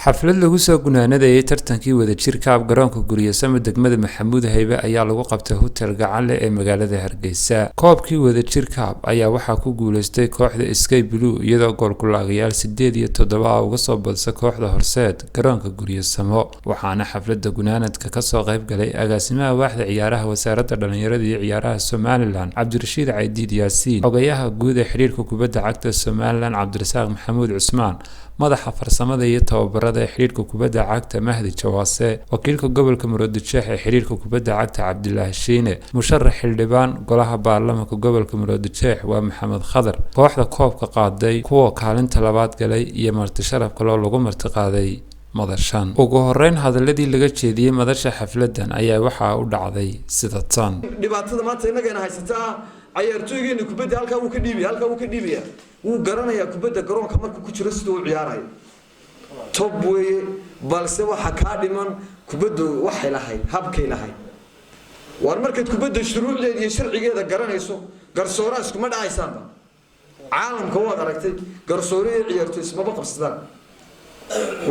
Xaflad lagu soo gunaanadayay tartankii wadajirka ab garoonka Guryasamo degmada Maxamuud Haybe ayaa lagu qabtay Hotel Gacanle ee magaalada Hargeysa. Koobkii wadajirka ab ayaa waxaa ku guuleystay kooxda Sky Blue, iyadoo goolkulaagayaal 8 iyo 7 uga soo badisa kooxda Horseed garoonka Guryasamo. Waxaana xaflada gunaanadka kasoo qayb galay agaasimaha waaxda ciyaaraha Wasaaradda Dhalinyarada iyo Ciyaaraha Somaliland, Cabdirashiid Caydiid Yaasiin, xogayaha guud ee xidhiirka kubadda cagta Somaliland, Cabdirasaaq Maxamuud Cusmaan, madaxa farsamada iyo tababarada ee xidhiirka kubadda cagta, Mahdi Jawaase, wakiilka gobolka Muruodijeex ee xidhiirka kubadda cagta, Cabdilaahi Shiine, musharax xildhibaan golaha baarlamaanka gobolka Muruodijeex waa Maxamed Khadar, kooxda koobka qaaday, kuwa kaalinta labaad galay iyo marti sharaf kaloo lagu martiqaaday madashan. Ugu horeyn, hadaladii laga jeediyey madasha xafladan ayaa waxaa u dhacday sida tan. Dhibaatada maanta innagana haysataa, cayaartooygeena kubadda halkaa wuu ka dhiibaya, halkaa wuu ka dhiibaya, wuu garanayaa kubadda garoonka markuu ku jiro siduu u ciyaarayo, top weeye. Balse waxa kaa dhiman kubaddu waxay lahayd habkay lahayd. Waar markaad kubadda shuruucdeeda iyo sharcigeeda garanayso, garsooraa iskuma dhacaysaanba. Caalamka waad aragtay, garsoore iyo ciyaartooy ismaba qabsadaan.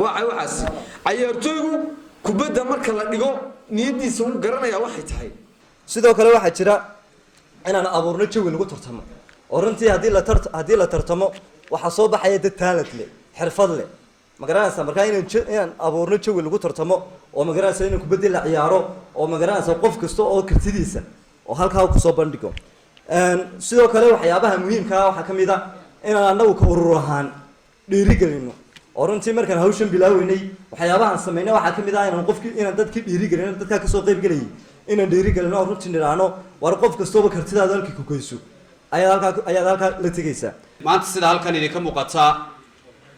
Waxa waxaas cayaartooygu kubadda marka la dhigo niyadiisa wuu garanayaa waxay tahay. Sidoo kale waxaa jira inaan abuurno jawi lagu tartamo, oo runtii haddii la tartamo waxaa soo baxaya dad talent leh, xirfad leh, ma garanaysa. Markaa inaan abuurno jawi lagu tartamo oo, ma garanaysa, inaan kubaddi la ciyaaro oo, ma garanaysa, qof kasta oo kartidiisa oo halkaa kusoo bandhigo. Sidoo kale waxyaabaha muhiimkaa waxaa ka mid a inaan anagu ka urur ahaan dhiirigelino, oo runtii markaan hawshan bilaaweynay waxyaabahaan sameynay waxaa ka mid ah inaan qofkii, inaan dadkii dhiirigelino, dadkaa kasoo qayb gelayay inaan dhiirigelino, oo runtii nidhaahno: war qof kastooba kartidaada halkii ku geyso ayaad halkaa la tegaysaa. Maanta sida halkan idinka muuqataa,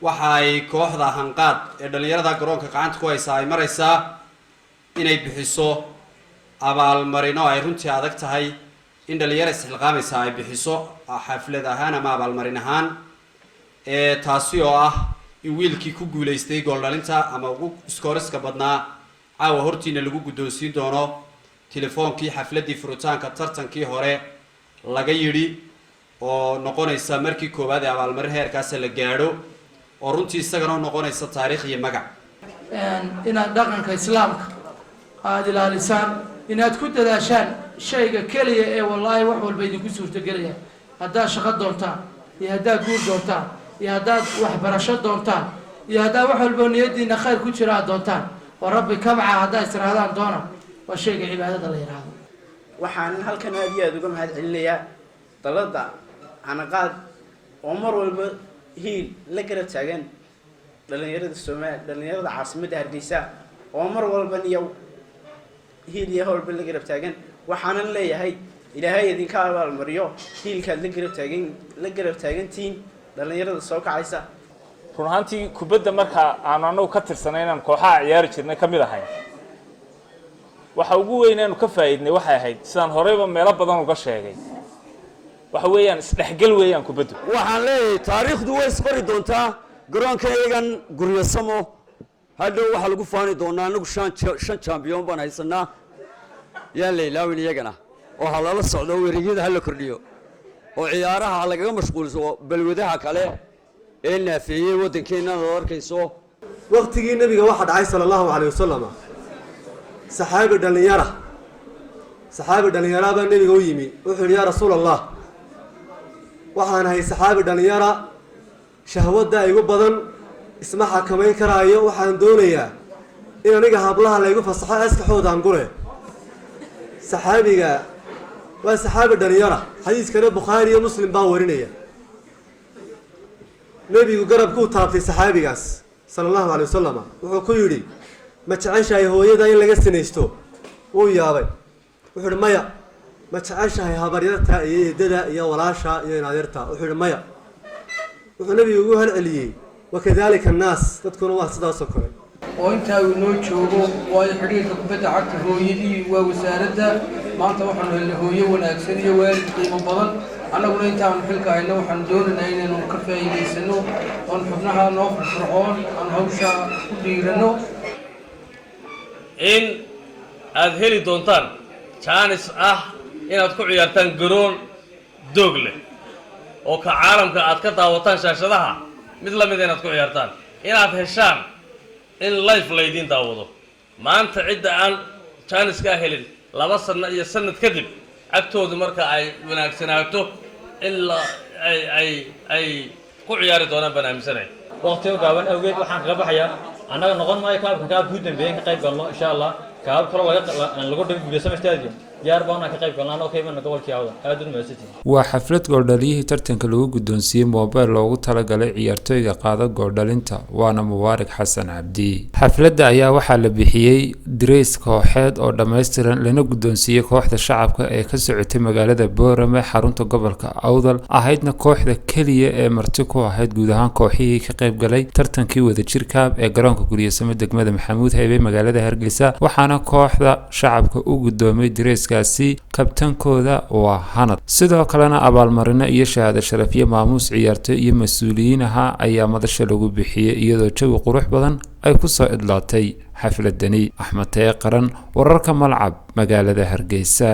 waxa ay kooxda Hanqaad ee dhallinyarada garoonka gacanta ku haysaa ay maraysaa inay bixiso abaalmarino ay runtii adag tahay in dhalinyaro isxilqaamaysa ay bixiso xaflad ahaan ama abaalmarin ahaan, taasi oo ah in wiilkii ku guulaystay gooldhalinta ama ugu scoreska badnaa caawa hortiina lagu guddoonsiin doono telefoonkii xafladdii furitaanka tartankii hore laga yidhi, oo noqonaysa markii koowaad ee abaalmarin heerkaasa la gaadho, oo runtii isagana u noqonaysa taariikh iyo magac. Inaad dhaqanka Islaamka aada ilaalisaan, inaad ku dadaashaan shayga keliya ee wallaahi wax walba idinku suurtagelaya. Haddaad shaqo doontaan iyo haddaad guur doontaan iyo haddaad waxbarasho doontaan iyo haddaad wax walba niyadiina khayr ku jira aad doontaan oo Rabbi kabca haddaad istirahdaan doona, waa shayga cibaadada la yidhaahdo. Waxaan halkan aada iyo aada uga mahad celinayaa dalada Hanaqaad oo mar walba hiil la garab taagan dhalinyarada Somaal, dhalinyarada caasimadda Hargeysa, oo mar walba niyo hiil iyo howlba la garab taagan. Waxaanan leeyahay Ilaahay idinka abaalmariyo hiilkaad la garab taagantihiin dhalinyarada soo kacaysa. Run ahaantii, kubadda marka aanu anagu ka tirsanay inaan kooxaha ciyaari jirnay ka mid ahayn, waxa ugu weyn aanu ka faa'iidnay waxay ahayd, sidaan horeyba meelo badan uga sheegay, waxa weeyaan isdhexgal weeyaan kubaddu. Waxaan leeyahay taariikhdu way isqori doontaa. Garoonka iyagan Guryasamo hadhow waxaa lagu faani doonaa anagu shan champion baan haysanaa. Yaan la ilaawin iyagana, oo ha lala socdo, wareegyada ha la kordhiyo, oo ciyaaraha ha lagaga mashquulso balwadaha kale ee naafeeyey waddankeenna ad arkayso. Waqtigii Nebiga waxaa dhacay, sala Allahu calayh wasalam, saxaabi dhallinyara, saxaabi dhallinyaraa baa Nebiga u yimi. Wuxuu yidhi: "Yaa Rasuul Allah, waxaan ahay saxaabi dhallinyara, shahwadda igu badan, isma xakamayn karaayo. Waxaan doonayaa in aniga hablaha laygu fasaxo, askaxoodaan gure." Saxaabiga waa saxaabi dhalinyara, xadiiskana Bukhaari iyo Muslim baa warinaya. Nebigu garabkuu taabtay saxaabigaas, sala Allahu alay wasalam. Wuxuu ku yidhi: "Ma jeceshahay hooyada in laga sinaysto?" Wuu yaabay. Wuxuu yihi: "Maya." "Ma jeceshahay habaryarta iyo eedada iyo walaasha iyo inadeerta?" Wuxuu yihi: "Maya." Wuxuu Nebigu ugu halceliyey: "Wakadalika annaas, dadkuna waa sidaasoo kale." Oo intaa uu inoo joogo, waayo xidhiirka kubadda cagta hooyadii waa wasaaradda. Maanta waxaanu helnay hooyo wanaagsan iyo waalid qiimo badan. Annaguna intaanu xilka hayno waxaanu doonaynaa inaynu ka faa'iidaysano oon xubnaha noo firfircoon aan hawsha ku dhiirano. In aada heli doontaan jaanis ah inaad ku ciyaartaan garoon doog leh oo ka caalamka aad ka daawataan shaashadaha mid la mida inaad ku ciyaartaan, inaad heshaan. In live laydiin daawado maanta, cidda aan jaaniskaa helin, 2 sano iyo sanad kadib cagtoodu marka ay wanaagsanaato in la ay ku ciyaari doonaan baan aaminsanahay. Waqtiga gaaban awgeed waxaan kaga baxayaa, annaga noqon maayo kaabkan kaabka ugu dambeeyay ka qayb galno. Insha Allah kaabab kaloo lagu dhigo Guryosamo Stadium diyaar baan ka qayb galnaa, anoo ka imana gobolkii Awdal. Aad u mahadsantihiin. Waa xaflad gooldhaliyihii tartanka lagu guddoonsiiyey moobeyl loogu talagalay ciyaartooyga qaada gooldhalinta, waana Mubaarak Xasan Cabdi. Xafladda ayaa waxaa la bixiyey dirays kooxeed oo dhammaystiran, lana guddoonsiiyey kooxda shacabka ee ka socotay magaalada Boorame, xarunta gobolka Awdal, ahaydna kooxda keliya ee marti ku ahayd guud ahaan kooxihii ka qaybgalay tartankii Wadajir Cup ee garoonka Guryosamo, degmada Maxamuud Haybe, magaalada Hargeysa. Waxaana kooxda shacabka u guddoomay dirayskaasi kabtankooda waa Hanad. Sidoo kalena abaalmarino iyo shahaado sharafyo maamuus ciyaartoy iyo mas-uuliyiin ahaa ayaa madasha lagu bixiyey, iyadoo jawi qurux badan ay kusoo idlaatay xafladani. Axmed Tee Qaran, wararka Malcab, magaalada Hargeysa.